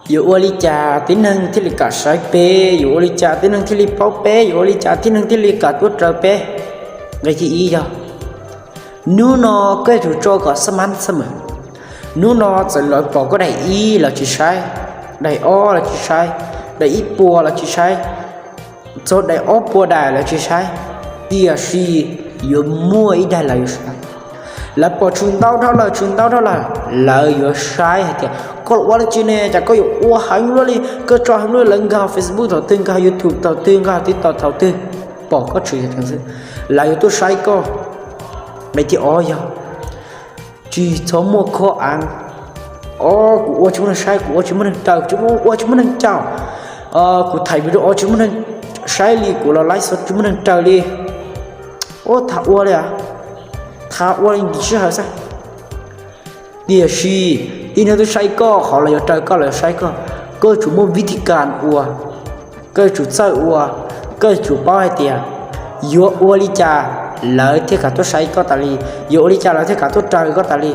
Yuav ua li cas tib neeg thiaj li kam saib peb? Yuav ua li cas tib neeg thiaj li paub peb? Yuav ua li cas tib neeg thiaj li kam tuaj raws peb? Nqe thib ib yog, hnub no koj yuav tsum tso kom xab mab xab mem. Hnub no txawm lawv pom koj daim ib los tsis saib, daim ob los tsis saib, daim ib puas los tsis saib, txog daim ob puas daim los tsis saib, tiam sis yuav muaj ib daim lawv yuav saib. Lawv pom tshwm ntau dhau lawm, tshwm ntau dhau lawm, lawv yuav saib hais tias koj los ua dab tsi ne, cas koj yuav ua heev luaj li, koj tso heev luaj li, lawv nkag Facebook thaum twg, nkag YouTube thaum twg, nkag TikTok thaum twg, pom koj tshwm xwb, lawv yuav tuaj saib koj. Nqe thib ob yog, tsis txhob muaj khob av, o, kuv ua tsis muaj neeg saib, kuv ua tsis muaj neeg raws, kuv ua tsis muaj neeg caum, kuv thaij video ua tsis muaj neeg saib li, kuv los live show tsis muaj neeg raws li. Ua tham ua li, tham ua li sij hawm xwb. Tiam sis tib neeg twb saib koj, qhov lawv yuav raws koj, lawv yuav saib koj, koj yuav tsum muaj vib thib kas ua, koj yuav tsum txawj ua, koj yuav tsum paub hais tias yuav ua li cas lawv thiaj kam tuaj saib koj tas li, yuav ua li cas lawv thiaj kam tuaj raws koj tas li.